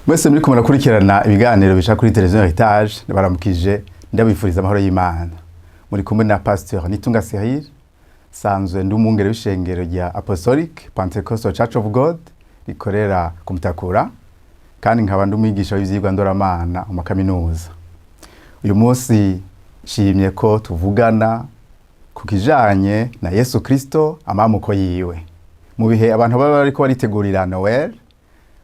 Mwese muriko murakurikirana ibiganiro bica kuri televiziyo Heritage, baramukije, ndabifuriza amahoro y'Imana. Muri kumwe na Pasteur Nitunga Cyril, sanzwe ndi umwungere w'ishengero rya Apostolic Pentecostal Church of God rikorera ku Mutakura, kandi nkaba ndi umwigisha w'ivyigwa ndoramana mu makaminuza. Uyu munsi nshimye ko tuvugana ku kijanye na Yesu Kristo, amamuko yiwe. Mu bihe abantu baba bariko baritegurira Noel,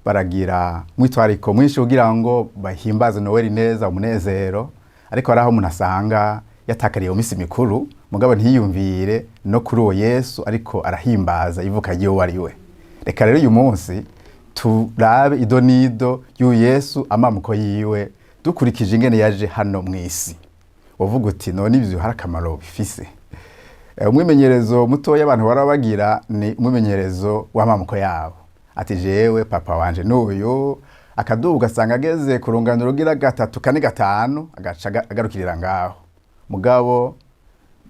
baragira umwitwariko mwinshi kugira ngo bahimbaze Noel neza, umunezero, ariko hari aho umuntu asanga yatakariye mu minsi mikuru, mugabo ntiyiyumvire no kuri uwo Yesu ariko arahimbaza ivuka ry'uwo ari we. Reka rero uyu munsi turabe idonido y'uyu Yesu, amamuko yiwe, dukurikije ingene yaje hano mw'isi. Uvuga uti: "None ivyo hari akamaro bifise?" Umwimenyerezo mutoya abantu bara bagira ni umwimenyerezo w'amamuko yabo, ati: "Jewe papa wanje n'uyu." Akaduga ugasanga ageze ku rungano rugira gatatu, kane, gatanu, agaca agarukirira ngaho. Mugabo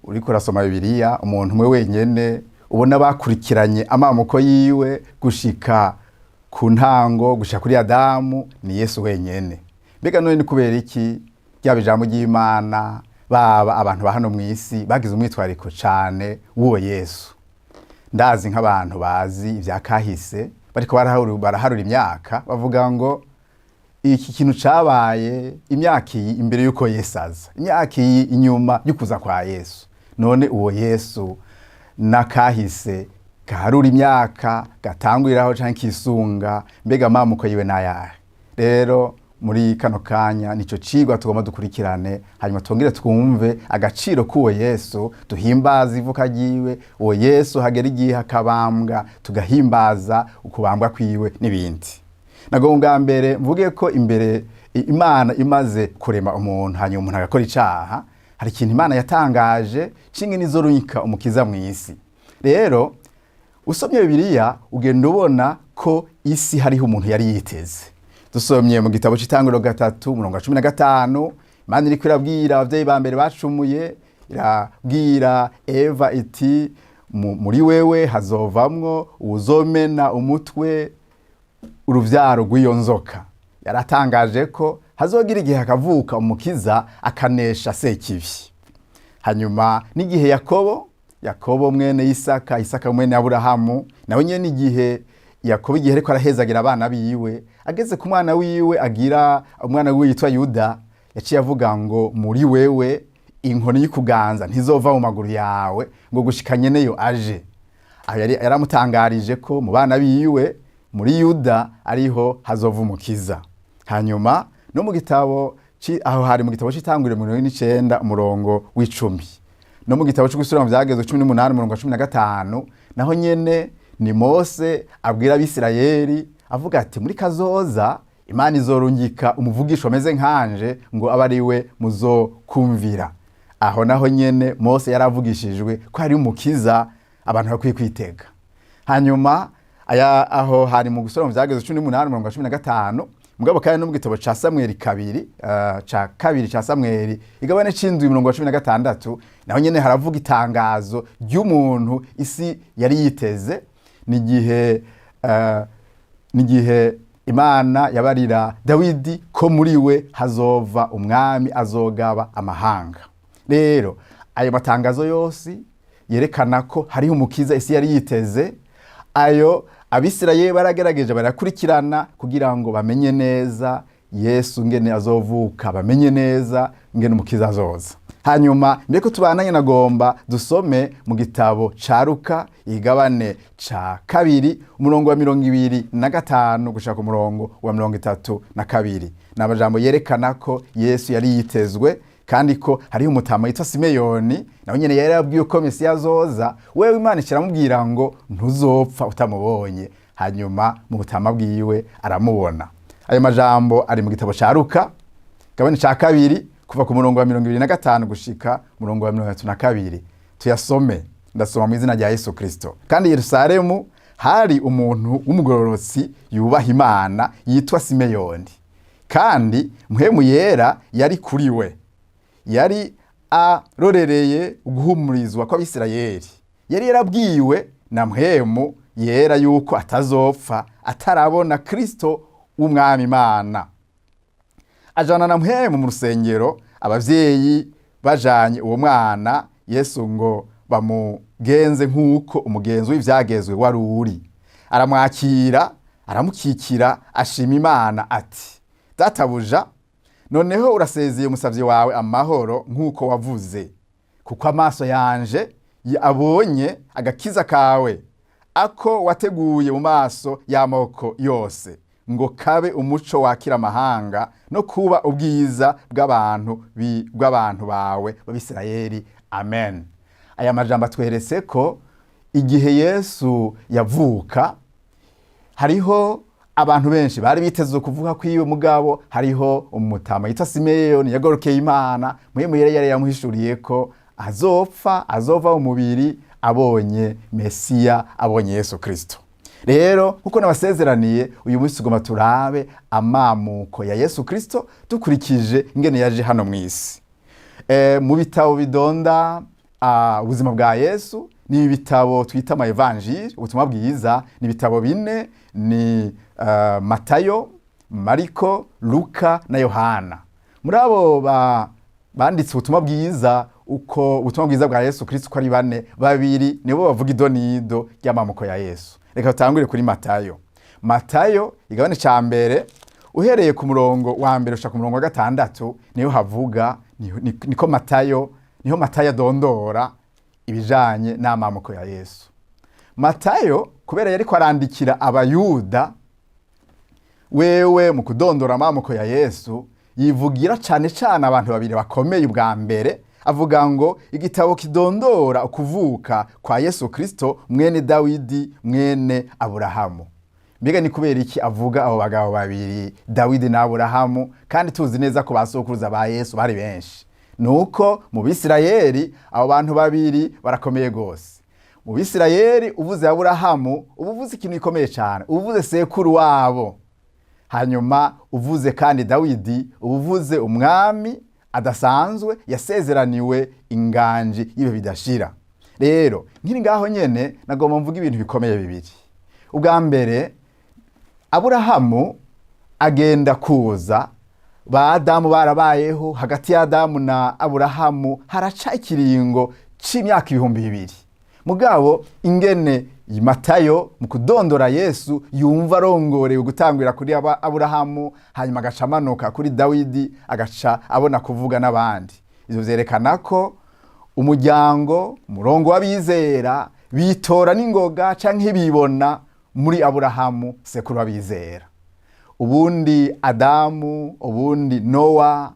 uriko urasoma Bibiliya, umuntu umwe wenyene ubona bakurikiranye amamuko yiwe gushika ku ntango, gushika kuri Adamu, ni Yesu wenyene. Mbega none ni kubera iki ryaba ijambo ry'Imana, baba abantu ba hano mw'isi bagize umwitwariko cane w'uwo Yesu? Ndazi nk'abantu bazi ivya kahise bariko baraharura imyaka, bavuga ngo iki kintu cabaye imyaka iyi imbere y'uko Yesu aza, imyaka iyi inyuma y'ukuza kwa Yesu. None uwo Yesu n'akahise gaharura imyaka gatanguriraho canke kisunga? Mbega amamuko yiwe n'ayahe? Rero muri kano kanya nico cigwa tugomba dukurikirane, hanyuma twongere twumve agaciro k'uwo Yesu duhimbaza ivuka ryiwe, uwo Yesu hagera igihe akabambwa, tugahimbaza ukubambwa kwiwe n'ibindi. Nagomba bwa mbere mvuge ko imbere Imana imaze kurema umuntu, hanyuma umuntu agakora icaha, hari ikintu Imana yatangaje c'ingene izorungika umukiza mw'isi. Rero usomye Bibiliya ugenda ubona ko isi hariho umuntu yari yiteze. Dusomye mu gitabo c'Itanguriro 3, umurongo wa 15, Imana iriko irabwira abavyeyi ba mbere bacumuye, irabwira Eva iti: "Muri wewe hazovamwo uwuzomena umutwe uruvyaro rw'iyo nzoka." Yaratangaje ko hazogira igihe hakavuka umukiza akanesha Sekibi. Hanyuma n'igihe Yakobo mwene Isaka, Isaka mwene Aburahamu, nawe nyene igihe Yakobo, igihe ariko arahezagira abana biwe, ageze ku mwana wiwe, agira umwana wiwe yitwa Yuda, yaciye avuga ngo: "Muri wewe inkoni y'ikuganza ntizova mu maguru yawe ngo gushika nyeneyo aje." Aho yari yaramutangarije ko mu bana biwe, muri Yuda, ariho hazova umukiza. Hanyuma no mu gitabo aho hari mu gitabo c'Itanguriro 49, umurongo w'10, no mu gitabo c'Ugusubira mu Vyagezwe 18, umurongo wa 15, naho nyene ni Mose abwira Abisirayeli avuga ati: "Muri kazoza Imana izorungika umuvugisho ameze nkanje ngo abe ari we muzokumvira." Aho naho nyene Mose yaravugishijwe ko hari umukiza abantu bakwiye kwitega. Hanyuma aya aho hari mu Gusubira mu Vyagezwe 18, umurongo wa 15. Mugabo kandi no mu gitabo ca Samweli kabiri, ca kabiri ca Samweli, igabane c'indwi, umurongo wa 16, naho nyene haravuga itangazo ry'umuntu isi yari yiteze. N'igihe Imana yabarira Dawidi ko muri we hazova umwami azogaba amahanga. Rero ayo matangazo yose yerekana ko hariho umukiza isi yari yiteze. Ayo Abisirayeli baragerageje barakurikirana kugira ngo bamenye neza Yesu ngene azovuka, bamenye neza ngene umukiza azoza. Hanyuma mbere ko tubananye, nagomba dusome mu gitabo ca Luka, igabane ca 2, umurongo wa 25 gushika ku murongo wa 32. Ni amajambo yerekana ko Yesu yari yitezwe, kandi ko hariho umutama yitwa Simeyoni, nawe nyene yari yarabwiwe ko Mesiya azoza. Wewe Imana ikiramubwira ngo: "Ntuzopfa utamubonye." Hanyuma mu butama bwiwe aramubona. Ayo majambo ari mu gitabo ca Luka, gabane ca 2, kuva ku murongo wa 25 gushika murongo wa 32. Tuyasome. Ndasoma mu izina rya Yesu Kristo. Kandi Yerusalemu hari umuntu w'umugororotsi yubaha Imana yitwa Simeyoni, kandi Mpwemu Yera yari kuri we. Yari arorereye guhumurizwa kw'Abisirayeli. Yari yarabwiwe na Mpwemu Yera yuko atazopfa atarabona Kristo. w'umwami Imana. Ajana na Mpwemu mu rusengero, abavyeyi bajanye uwo mwana Yesu ngo bamugenze nk'uko umugenzo w'ivyagezwe wari uri. Aramwakira, aramukikira, ashima Imana ati: "Databuja, noneho urasezeye umusavyi wawe amahoro nk'uko wavuze, kuko amaso yanje abonye agakiza kawe, ako wateguye mu maso y'amoko yose, ngo kabe umuco wakira amahanga no kuba ubwiza bw'abantu bawe b'Abisirayeli. Amen." Aya majambo atweretse ko igihe Yesu yavuka hariho abantu benshi bari biteze kuvuga kwiwe, mugabo hariho umutama yitwa Simeyoni yagorokeye Imana. Mpwemu yari yamuhishuriye ko azopfa, azova mu mubiri abonye Mesiya, abonye Yesu Kristo. Rero nkuko nabasezeraniye, uyu munsi tugomba turabe amamuko ya Yesu Kristo dukurikije ingene yaje hano mu isi. Mu bitabo bidonda ubuzima bwa Yesu ni ibitabo twita ama evanjiri, ubutumwa bwiza, ni ibitabo bine: ni Matayo, Mariko, Luka na Yohana. Muri abo banditse ubutumwa bwiza, uko ubutumwa bwiza bwa Yesu Kristo uko ari bane, babiri nibo bavuga idonido ry'amamuko ya Yesu. Reka tutangure kuri Matayo. Matayo igabane ca mbere, uhereye ku murongo wa mbere ushaka ku murongo wa gatandatu, niho havuga niko Matayo, niho Matayo adondora ibijanye n'amamuko ya Yesu. Matayo, kubera yariko arandikira Abayuda, wewe mu kudondora amamuko ya Yesu yivugira cane cane abantu babiri bakomeye. Ubwa mbere avuga ngo: "Igitabo kidondora ukuvuka kwa Yesu Kristo, mwene Dawidi, mwene Aburahamu." Mbega ni kubera iki avuga abo bagabo babiri, Dawidi na Aburahamu, kandi tuzi neza ko basokuruza ba Yesu bari benshi? Nuko mu Bisirayeli abo bantu babiri barakomeye gose. Mu Bisirayeli uvuze Aburahamu uba uvuze ikintu gikomeye cyane, uba uvuze sekuru wabo. Hanyuma uvuze kandi Dawidi uba uvuze umwami adasanzwe yasezeraniwe inganji y'ibihe bidashira. Rero nkiri ngaho nyene nagomba mvuga ibintu bikomeye bibiri. Ubwa mbere, Aburahamu agenda kuza ba Adamu barabayeho. Hagati ya Adamu na Aburahamu haraca ikiringo c'imyaka 2000. Mugabo ingene Matayo mu kudondora Yesu yumva arongorewe gutangurira kuri Aburahamu, hanyuma agaca amanuka kuri Dawidi, agaca abona kuvuga n'abandi, ivyo vyerekana ko umuryango, umurongo w'abizera bitora n'ingoga canke bibona muri Aburahamu, sekuru w'abizera. Ubundi Adamu, ubundi Nowa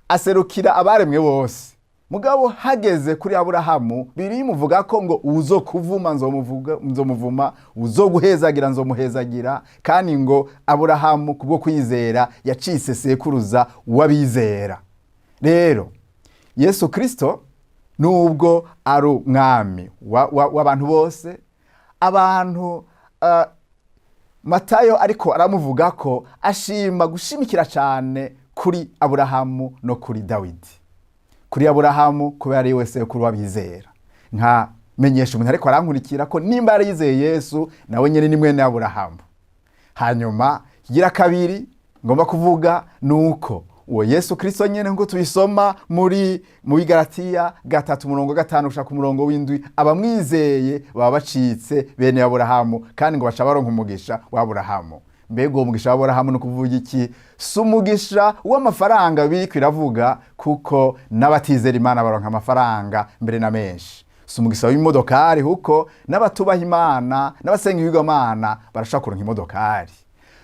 aserukira abaremwe bose, mugabo hageze kuri Aburahamu biri bimuvuga ko ngo: "Uzo kuvuma nzomuvuma, uzo guhezagira nzomuhezagira." Kandi ngo Aburahamu kubwo kwizera yacitse sekuruza w'abizera. Rero Yesu Kristo, nubwo ari umwami w'abantu bose, abantu Matayo ariko aramuvuga ko ashima gushimikira cyane kuri Aburahamu no kuri Dawidi. Kuri Aburahamu kubera ari we sekuru w'abizera. Nka menyesha umuntu ariko arankurikira ko nimba yarizeye Yesu, nawe nyene ni mwene Aburahamu. Hanyuma kigira kabiri ngomba kuvuga nuko uwo Yesu Kristo nyene, nkuko tubisoma mu Bigaratiya 3 umurongo 5 gushika ku murongo w'7, abamwizeye baba bacitse bene Aburahamu, kandi ngo baca baronka umugisha wa Aburahamu. Mbega uwo mugisha wa Aburahamu ni ukuvuga iki? Si umugisha w'amafaranga biriko iravuga, kuko n'abatizera Imana baronka amafaranga, mbere na menshi. Si umugisha w'imodokari, kuko n'abatubaha Imana n'abasenga ibigirwamana barashobora kuronka imodokari.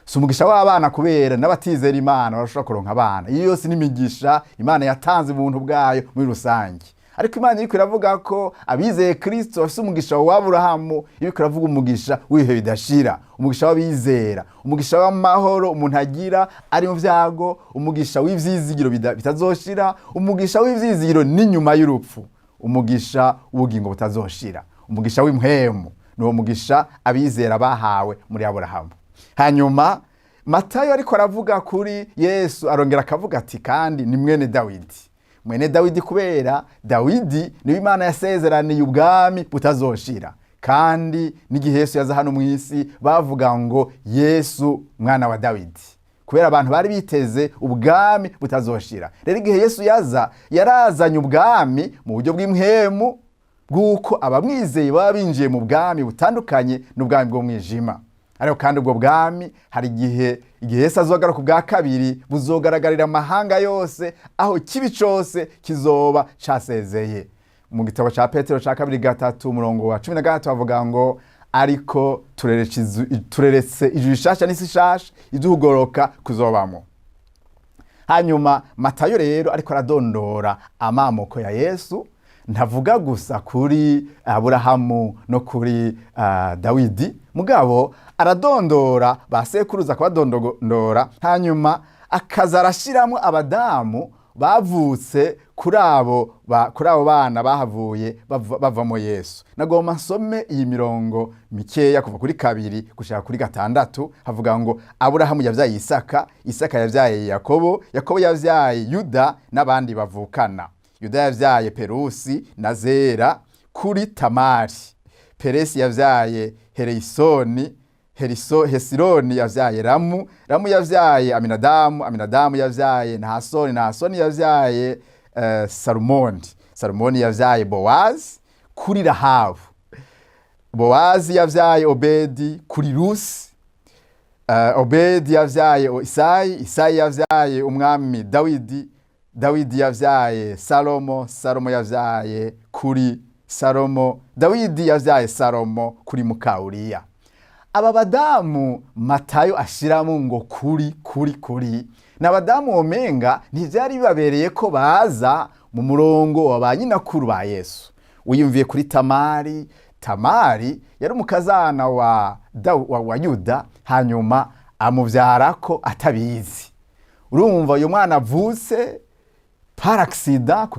Si umugisha w'abana, kubera n'abatizera Imana barashobora kuronka abana. Iyo yose n'imigisha Imana yatanze ubuntu bwayo muri rusange. Ariko Imana iriko iravuga ko abizeye Kristo bafise umugisha wa Aburahamu, iriko iravuga umugisha w'ibihe bidashira, umugisha w'abizera, umugisha w'amahoro umuntu agira ari mu vyago, umugisha w'ivyizigiro bitazoshira, umugisha w'ivyizigiro n'inyuma y'urupfu, umugisha w'ubugingo butazoshira, umugisha w'impwemu. Ni uwo mugisha abizera bahawe muri Aburahamu. Hanyuma Matayo ariko aravuga kuri Yesu arongera akavuga ati: "Kandi ni mwene Dawidi." Mwene Dawidi kubera Dawidi niwe Imana yasezeraniye ubwami butazoshira, kandi n'igihe Yesu yaza hano mu isi bavuga ngo: "Yesu mwana wa Dawidi." Kubera abantu bari biteze ubwami butazoshira. Rero igihe Yesu yaza, yarazanye ubwami mu buryo bw'impwemu, bw'uko abamwizeye baba binjiye mu bwami butandukanye n'ubwami bw'umwijima. Ariko kandi ubwo bwami hari igihe Yesu azogaruka ubwa kabiri, buzogaragarira amahanga yose, aho ikibi cose kizoba casezeye. Mu gitabo ca Petero ca kabiri 3 umurongo wa 13 bavuga ngo: "Ariko tureretse ijuru rishasha n'isi shasha, iduhugoroka kuzobamo." Hanyuma Matayo rero ariko aradondora amamoko ya Yesu, ntavuga gusa kuri Aburahamu no kuri Dawidi, mugabo aradondora ba sekuruza, akabadondora, hanyuma akaza arashiramwo abadamu bavutse kuri abo bana bahavuye bavamo Yesu. Nagomba nsome iyi mirongo mikeya kuva kuri 2 gushika kuri 6. Havuga ngo: Aburahamu yavyaye Isaka, Isaka yavyaye Yakobo, Yakobo yavyaye Yuda n'abandi bavukana, Yuda yavyaye Perusi na Zera kuri Tamari, Peresi yavyaye Hereisoni, Hesironi yavyaye Ramu, Ramu yavyaye Aminadamu, Aminadamu yavyaye Nahasoni, Nahasoni yavyaye Salumoni, Salumoni yavyaye Bowazi kuri Rahabu, Bowazi yavyaye Obedi kuri Rusi, Obedi yavyaye Isayi, Isayi yavyaye umwami Dawidi, Dawidi yavyaye Salomo, Salomo yavyaye kuri Salomo, Dawidi yavyaye Salomo kuri Mukawuriya. Aba badamu Matayo ashiramo ngo kuri kuri kuri ni abadamu womenga ntivyari bibabereye ko baza mu murongo wa ba nyinakuru ba Yesu. Wiyumviye kuri Tamari, Tamari yari umukazana wa Yuda, hanyuma amuvyarako atabizi. Urumva uyu mwana avutse par accident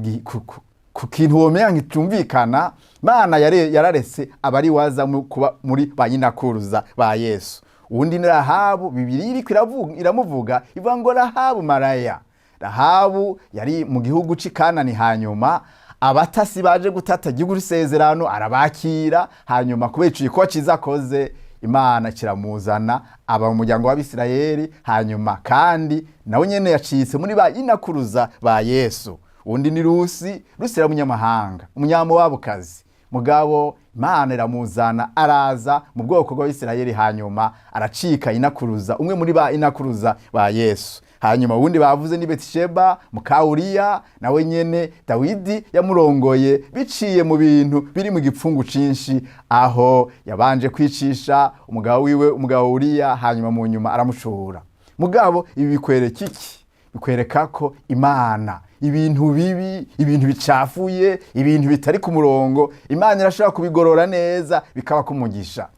ku kintu womenya nticyumvikana, Mana yararetse abari waza kuba muri ba nyinakuruza ba Yesu. Uwundi ni Rahabu. Bibiliya iriko iramuvuga, ivuga ngo Rahabu maraya. Rahabu yari mu gihugu c'i Kanani, hanyuma abatasi baje gutata igihugu c'isezerano arabakira. Hanyuma kubera ico gikorwa ciza akoze, Imana kiramuzana aba mu muryango w'Abisirayeli. Hanyuma kandi nawe nyene yacitse muri ba nyinakuruza ba Yesu. Undi ni Rusi. Rusi yari umunyamahanga, umunyamowabukazi, mugabo Imana iramuzana araza mu bwoko bw'Abisirayeli, hanyuma aracika inakuruza, umwe muri ba inakuruza ba Yesu. Hanyuma uwundi bavuze ni Betisheba muka Uriya. Nawe nyene Dawidi yamurongoye biciye mu bintu biri mu gipfungu cinshi, aho yabanje kwicisha umugabo wiwe, umugabo Uriya, hanyuma mu nyuma aramucura. Mugabo ibi bikwereka iki? Bikwereka ko Imana ibintu bibi, ibintu bicafuye, ibintu bitari ku murongo, Imana irashobora kubigorora neza bikaba kumugisha.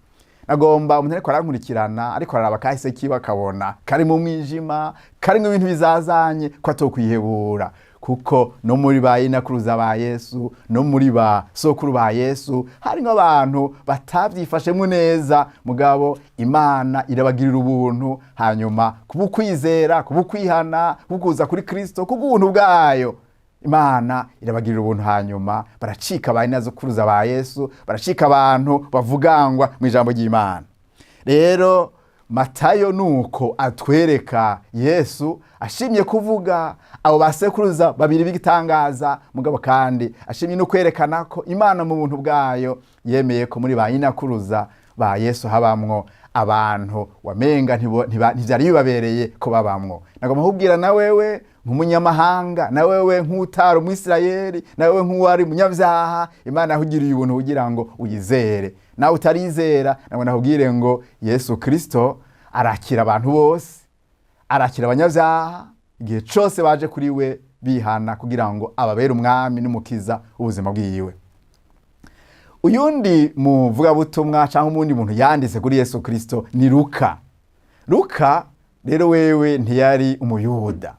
Nagomba umuntu ariko arankurikirana, ariko araraba kahise kiwe, akabona kari mu mwijima, kari mu bintu bizazanye, ko atokwihebura, kuko no muri ba nyinakuruza ba Yesu, no muri ba sokuru ba Yesu, harimo abantu batavyifashemwo neza, mugabo Imana irabagirira ubuntu. Hanyuma kubukwizera, kubukwihana, kubukuza kuri Kristo, kubw'ubuntu bwayo, Imana irabagirira ubuntu, hanyuma baracika ba nyinakuruza ba Yesu, baracika abantu bavugangwa mu ijambo ry'Imana. Rero Matayo nuko atwereka Yesu, ashimye kuvuga abo basekuruza babiri b'igitangaza, mugabo kandi ashimye no kwerekana ko Imana mu buntu bwayo yemeye ko muri ba nyinakuruza ba Yesu habamwo abantu wamenga ntivyari bibabereye ko babamwo. Nagomba kubwira na wewe nk'umunyamahanga, na wewe nk'utari Umwisirayeli, na wewe nk'uwari umunyabyaha, Imana yakugiriye ubuntu kugira ngo uyizere. Nawe utarizera, nawe nakubwire ngo Yesu Kristo arakira abantu bose, arakira abanyabyaha igihe cose baje kuri we bihana, kugira ngo ababere umwami n'umukiza w'ubuzima bwiwe. Uyundi muvugabutumwa cyangwa umundi muntu yanditse kuri Yesu Kristo ni Luka. Luka rero wewe ntiyari Umuyuda.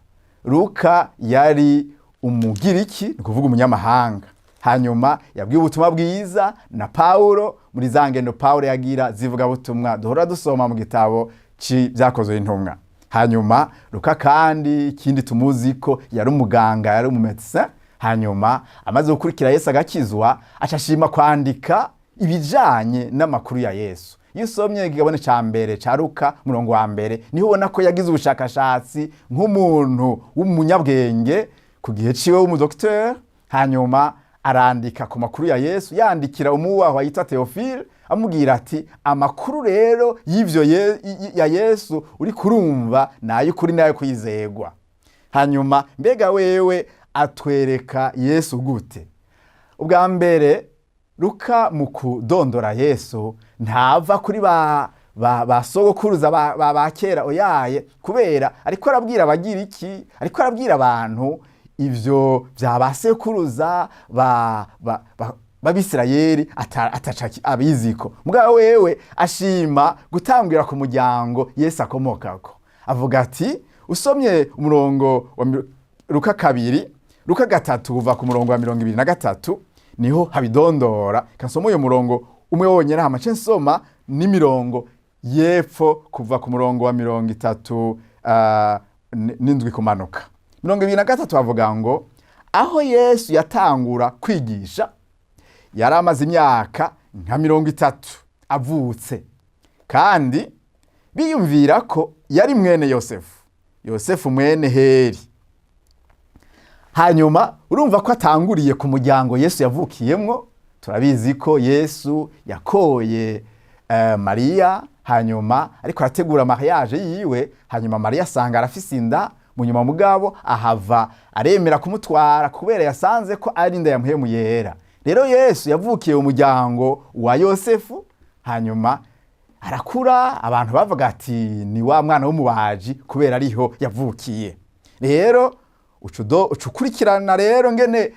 Luka yari Umugiriki, ni ukuvuga umunyamahanga. Hanyuma yabwiye ubutumwa bwiza na Paulo muri za ngendo Paulo yagira zivugabutumwa duhora dusoma mu gitabo c'Ibyakozwe Intumwa. Hanyuma Luka kandi ikindi tumuzi ko yari umuganga, yari umumédecin. Hanyuma amaze gukurikira Yesu agakizwa, aca ashima kwandika ibijanye n'amakuru ya Yesu. Iyo usomye igabane ca mbere ca Luka, murongo wa mbere, niho ubona ko yagize ubushakashatsi nk'umuntu w'umunyabwenge ku gihe ciwe, w'umudokiteri. Hanyuma arandika ku makuru ya Yesu, yandikira umuwahwa yitwa Theophile, amubwira ati: "Amakuru rero y'ivyo ya Yesu uri kurumva ni ay'ukuri n'ayo kwizegwa." Hanyuma mbega wewe atwereka Yesu gute? Ubwa mbere, Luka mu kudondora Yesu ntava kuri ba sogokuruza ba kera, oyaye, kubera ariko arabwira abagira iki, ariko arabwira abantu ivyo vya ba sekuruza b'Abisirayeli ataca abiziko. Mugabo wewe ashima gutangwira ku muryango Yesu akomokako. Avuga ati, usomye umurongo wa Luka 2, Luka 3, kuva ku murongo wa 23, niho habidondora. Kansoma uyo murongo umwe wonyene, hama nce nsoma n'imirongo y'epfo kuva ku murongo wa 37 kumanuka. 23 havuga ngo: "Aho Yesu yatangura kwigisha, yari amaze imyaka nka 30 avutse, kandi biyumvira ko yari mwene Yosefu, Yosefu mwene Heri." Hanyuma urumva ko atanguriye ku muryango Yesu yavukiyemwo. Turabizi ko Yesu yakoye Mariya, hanyuma ariko arategura mariage yiwe, hanyuma Mariya asanga arafise inda mu nyuma, mugabo ahava aremera kumutwara kubera yasanze ko ari inda ya Mpwemu Yera. Rero Yesu yavukiye mu muryango wa Yosefu, hanyuma arakura, abantu bavuga ati: "Ni wa mwana w'umubaji," kubera ariho yavukiye. Rero uca ukurikirana rero ngene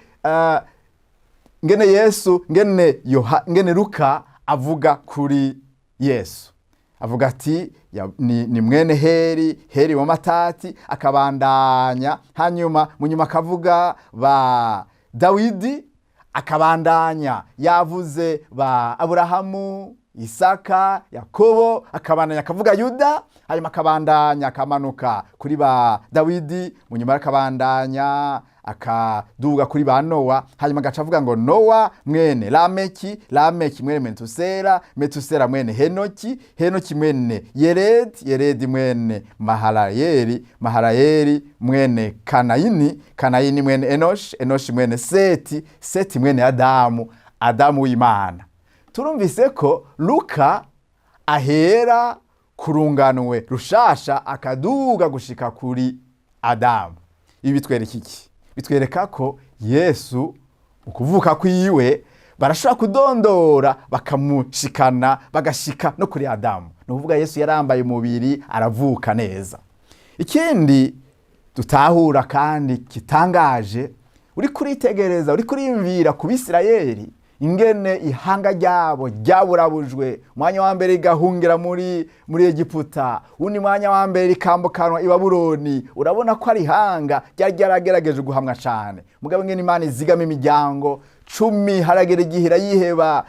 Yesu, ngene Luka avuga kuri Yesu, avuga ati ni mwene Heri, Heri wa Matati, akabandanya. Hanyuma mu nyuma akavuga ba Dawidi, akabandanya yavuze ba Aburahamu, Isaka, Yakobo, akabandanya akavuga Yuda, hanyuma akabandanya akamanuka kuri ba Dawidi, mu nyuma akabandanya akaduga kuri ba Nowa, hanyuma agaca avuga ngo: "Nowa mwene Lameki, Lameki mwene Metusera, Metusera mwene Henoki, Henoki mwene Yeredi, Yeredi mwene Mahalayeli, Mahalayeli mwene Kanayini, Kanayini mwene Enoshi, Enoshi mwene Seti, Seti mwene Adamu, Adamu w'Imana." Turumvise ko Luka ahera kurunganwe rushasha akaduga gushika kuri Adamu. Ibi bitwereka iki? Bitwereka ko Yesu mu kuvuka kwiwe barashobora kudondora bakamushikana, bagashika no kuri Adamu. Ni ukuvuga Yesu yarambaye umubiri, aravuka neza. Ikindi dutahura kandi kitangaje, uri kuritegereza, uri kuriyumvira ku Bisirayeli, ingene ihanga ryabo ryaburabujwe, umwanya wa mbere rigahungira muri Egiputa, undi mwanya wa mbere rikambukanwa i Babuloni, urabona ko ari ihanga ryari ryaragerageje guhamwa cane. Mugabo ingene Imana izigama imiryango 10, haragera igihe irayiheba,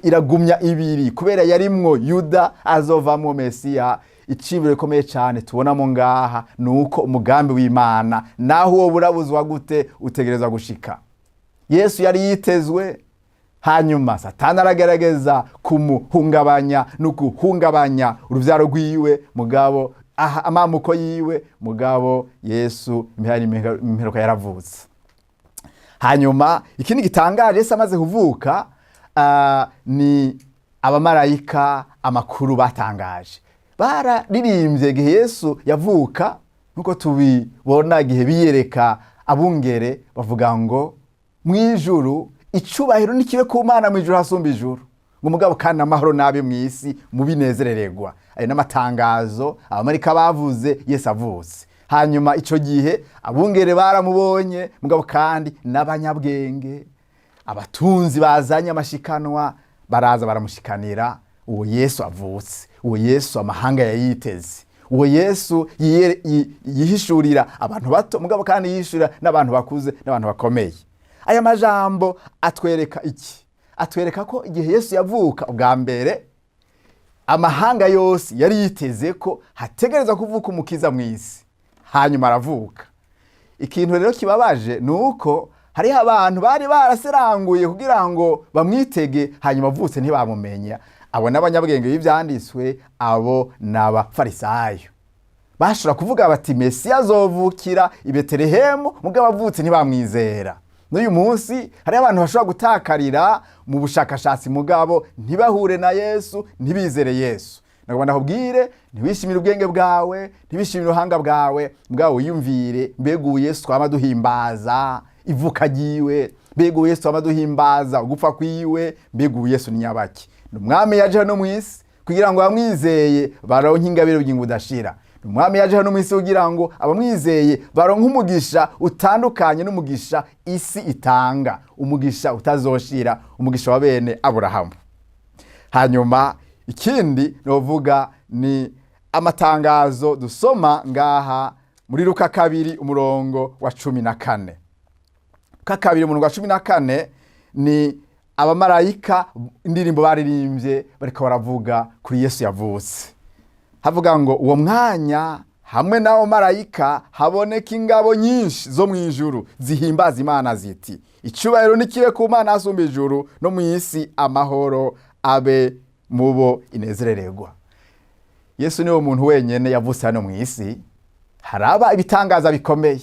iragumya ibiri kubera yarimwo Yuda azovamwo Mesiya. Icibiro gikomeye cyane tubonamo ngaha ni uko umugambi w'Imana, naho uwo burabuzwa gute, utegereza gushika. Yesu yari yitezwe, hanyuma Satani aragerageza kumuhungabanya no guhungabanya urubyaro rwiwe, mugabo aha amamuko yiwe, mugabo Yesu impera n'imperuka yaravutse. Hanyuma ikindi gitangaje, Yesu amaze kuvuka, ni abamarayika amakuru batangaje. Bararirimbye igihe Yesu yavuka, nkuko tubibona igihe biyereka abungere, bavuga ngo: "Mu ijuru icubahiro nikibe ku Mana, mu ijuru hasumba ijuru," ngo "mugabo kandi amahoro n'abe mu isi mubinezerererwa." Ayo n'amatangazo abamarayika bavuze Yesu avutse. Hanyuma ico gihe abungere baramubonye, mugabo kandi n'abanyabwenge, abatunzi bazanye amashikanwa, baraza baramushikanira uwo Yesu avutse, uwo Yesu amahanga yayiteze, uwo Yesu yihishurira abantu bato, mugabo kandi yihishurira n'abantu bakuze n'abantu bakomeye. Aya majambo atwereka iki? Atwereka ko igihe Yesu yavuka ubwa mbere, amahanga yose yari yiteze ko hategereza kuvuka umukiza mu isi, hanyuma aravuka. Ikintu rero kibabaje ni uko hariho abantu bari baraseranguye kugira ngo bamwitege, hanyuma avutse ntibamumenya. Abo n'abanyabwenge b'ivyanditswe, abo n'abafarisayo. Bashobora kuvuga bati Mesiya azovukira i Betelehemu, mugabo avutse ntibamwizera. N'uyu munsi hariho abantu bashobora gutakarira mu bushakashatsi, mugabo ntibahure na Yesu, ntibizere Yesu. Nagomba ndakubwire, ntiwishimire ubwenge bwawe, ntiwishimire ubuhanga bwawe, mugabo wiyumvire: mbega ubu Yesu twama duhimbaza ivuka ryiwe, mbega ubu Yesu twama duhimbaza ugupfa kwiwe, mbega ubu Yesu ni nyabaki? Ni umwami yaje hano mu isi kugira ngo abamwizeye baronke ingabire y'ubugingo budashira. Ni umwami yaje hano mu isi kugira ngo abamwizeye baronke umugisha utandukanye n'umugisha isi itanga, umugisha utazoshira, umugisha wa bene Aburahamu. Hanyuma ikindi novuga ni amatangazo dusoma ngaha muri Luka 2 umurongo wa 14. Luka 2 umurongo wa 14 ni abamarayika, indirimbo baririmbye bariko baravuga kuri Yesu yavutse. Havuga ngo uwo mwanya hamwe n'abo marayika haboneka ingabo nyinshi zo mu ijuru zihimbaza Imana ziti: "Icubahiro nikibe ku Mana asumba ijuru, no mu isi amahoro abe mubo inezerererwa." Yesu niwe muntu wenyene yavutse hano mu isi haraba ibitangaza bikomeye,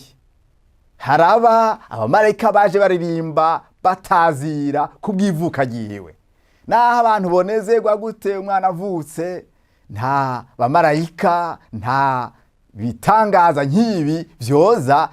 haraba abamarayika baje baririmba batazira kubw'ivuka ryiwe. Naho abantu bonezerwa gute umwana avutse, nta bamarayika, nta bitangaza nk'ibi vyoza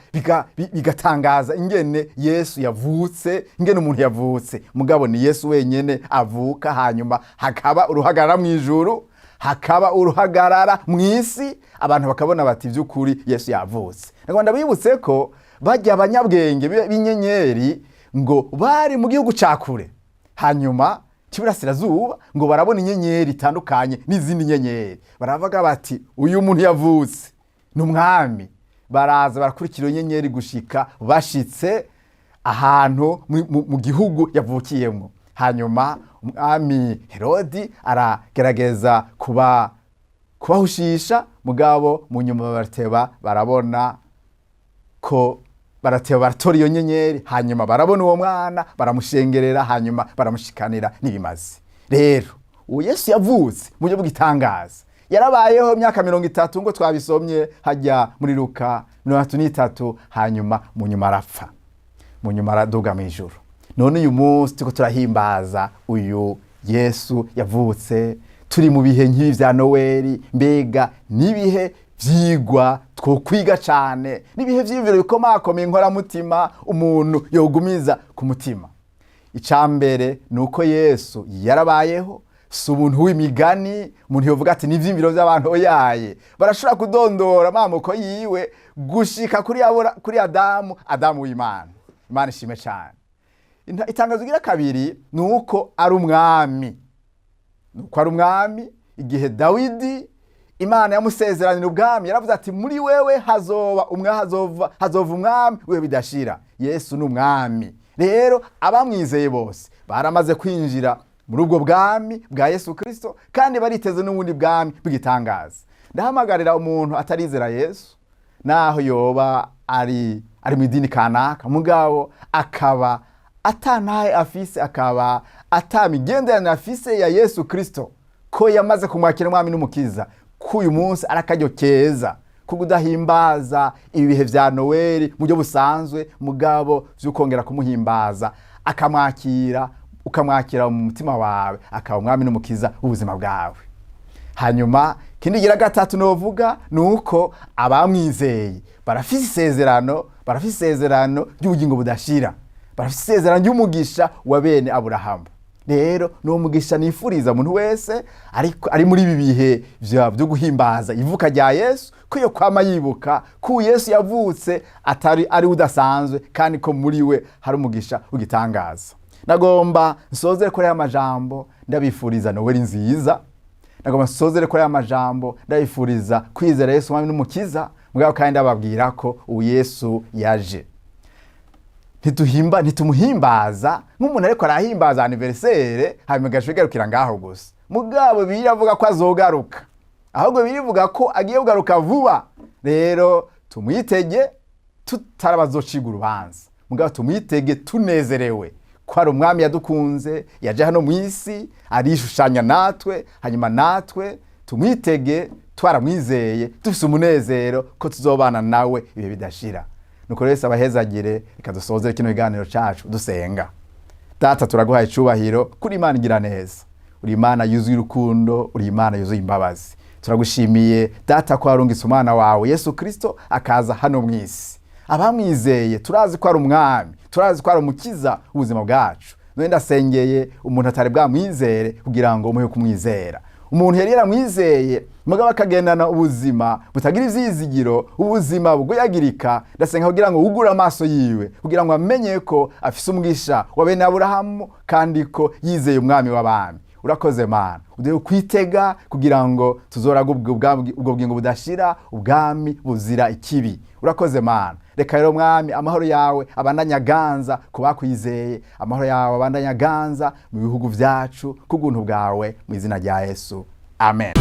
bigatangaza ingene Yesu yavutse, ingene umuntu yavutse. Mugabo ni Yesu wenyene avuka, hanyuma hakaba uruhagarara mu ijuru, hakaba uruhagarara mu isi, abantu bakabona bati by'ukuri Yesu yavutse. Nagomba ndabibutse ko bajya abanyabwenge b'inyenyeri ngo bari mu gihugu ca kure, hanyuma cy'iburasirazuba, ngo barabona inyenyeri itandukanye n'izindi nyenyeri, baravuga bati uyu muntu yavutse ni umwami. Baraza barakurikira iyo nyenyeri gushika bashitse ahantu mu gihugu yavukiyemo. Hanyuma umwami Herodi aragerageza kubahushisha, mugabo mu nyuma barateba barabona ko barateba baratora iyo nyenyeri, hanyuma barabona uwo mwana, baramushengerera, hanyuma baramushikanira n'ibimazi. Rero uwo Yesu yavutse mu buryo bw'igitangaza, yarabayeho imyaka 30 ngo twabisomye hajya muri Luka 33, hanyuma mu nyuma arapfa, mu nyuma araduga mu ijuru. None uyu munsi turiko turahimbaza uyu Yesu yavutse, turi mu bihe nk'ibi vya Noweli, mbega n'ibihe vyigwa twokwiga cane, n'ibihe vyiyumviro bikomakomeye, inkoramutima umuntu yogumiza ku mutima? Icambere ni uko Yesu yarabayeho, si umuntu w'imigani umuntu yovuga ati ni ivyiyumviro vy'abantu. Oyaye, barashobora kudondora amamuko yiwe gushika kuri Adamu, Adamu w'Imana. Imana ishime cane. Itangazo igira kabiri ni uko ari umwami, ni uko ari umwami. Igihe Dawidi Imana yamusezeranira ubwami, yaravuze ati muri wewe hazoba umwe, hazova umwami wewe bidashira. Yesu ni umwami. Rero abamwizeye bose baramaze kwinjira muri ubwo bwami bwa Yesu Kristo, kandi bariteze n'ubundi bwami bw'igitangaza. Ndahamagarira umuntu atarizera Yesu, naho yoba ari mu idini kanaka, mugabo akaba atantaye afise, akaba atamigenderanire afise ya Yesu Kristo, ko yamaze kumwakira umwami n'umukiza, ko uyu munsi ari akaryo keza ko kudahimbaza ibi bihe vya Noweli mu buryo busanzwe, mugabo vy'ukongera kumuhimbaza, akamwakira, ukamwakira mu mutima wawe, akaba umwami n'umukiza w'ubuzima bwawe. Hanyuma ikindi gira gatatu novuga ni uko abamwizeye barafise isezerano, barafise isezerano ry'ubugingo budashira, barafise isezerano ry'umugisha wa bene Aburahamu. Rero ni umugisha nifuriza umuntu wese ariko ari muri ibi bihe vyo guhimbaza ivuka rya Yesu, ko yo kwama yibuka ko Yesu yavutse atari ari udasanzwe, kandi ko muri we hari umugisha w'igitangaza. Nagomba nsozere kuri aya majambo ndabifuriza Noweli nziza. Nagomba nsozere kuri aya majambo ndabifuriza kwizera Yesu umwami n'umukiza, mugabo kandi ndababwira ko ubu Yesu yaje. Ntitumuhimbaza nk'umuntu ariko arahimbaza anniversaire hanyuma igaca igarukira ngaho gusa. Mugabo biravuga ko azogaruka, ahubwo birivuga ko agiye kugaruka vuba. Rero tumwitege tutarabazociga urubanza, mugabo tumwitege tunezerewe. Ko hari umwami yadukunze, yaje hano mu isi arishushanya natwe, hanyuma natwe tumwitege twaramwizeye, dufise umunezero ko tuzobana nawe ibihe bidashira. Nuko rero abahezagire. Reka dusozere kino kiganiro cacu dusenga. Data, turaguhaye icubahiro kuri Imana igira neza. Uri Imana yuzuye urukundo, uri Imana yuzuye imbabazi. Turagushimiye Data ko warungitse umwana wawe Yesu Kristo akaza hano mu isi. Abamwizeye turazi ko ari umwami, turazi ko ari umukiza w'ubuzima bwacu. None ndasengeye umuntu atari bwamwizere kugira ngo umuhe kumwizera. Umuntu yari yaramwizeye mugabo akagendana ubuzima butagira ivyizigiro, ubuzima buguyagirika, ndasenga kugira ngo wugure amaso yiwe, kugira ngo amenye ko afise umugisha wa bene Aburahamu kandi ko yizeye umwami w'abami. Urakoze Mana, uduhe kwitega kugira ngo tuzoraga ubwo bugingo budashira, ubwami buzira ikibi. Urakoze Mana. Reka rero Mwami, amahoro yawe abandanyaganza ku bakwizeye, amahoro yawe abandanyaganza mu bihugu vyacu, ku bw'ubuntu bwawe, mu izina rya Yesu, amen.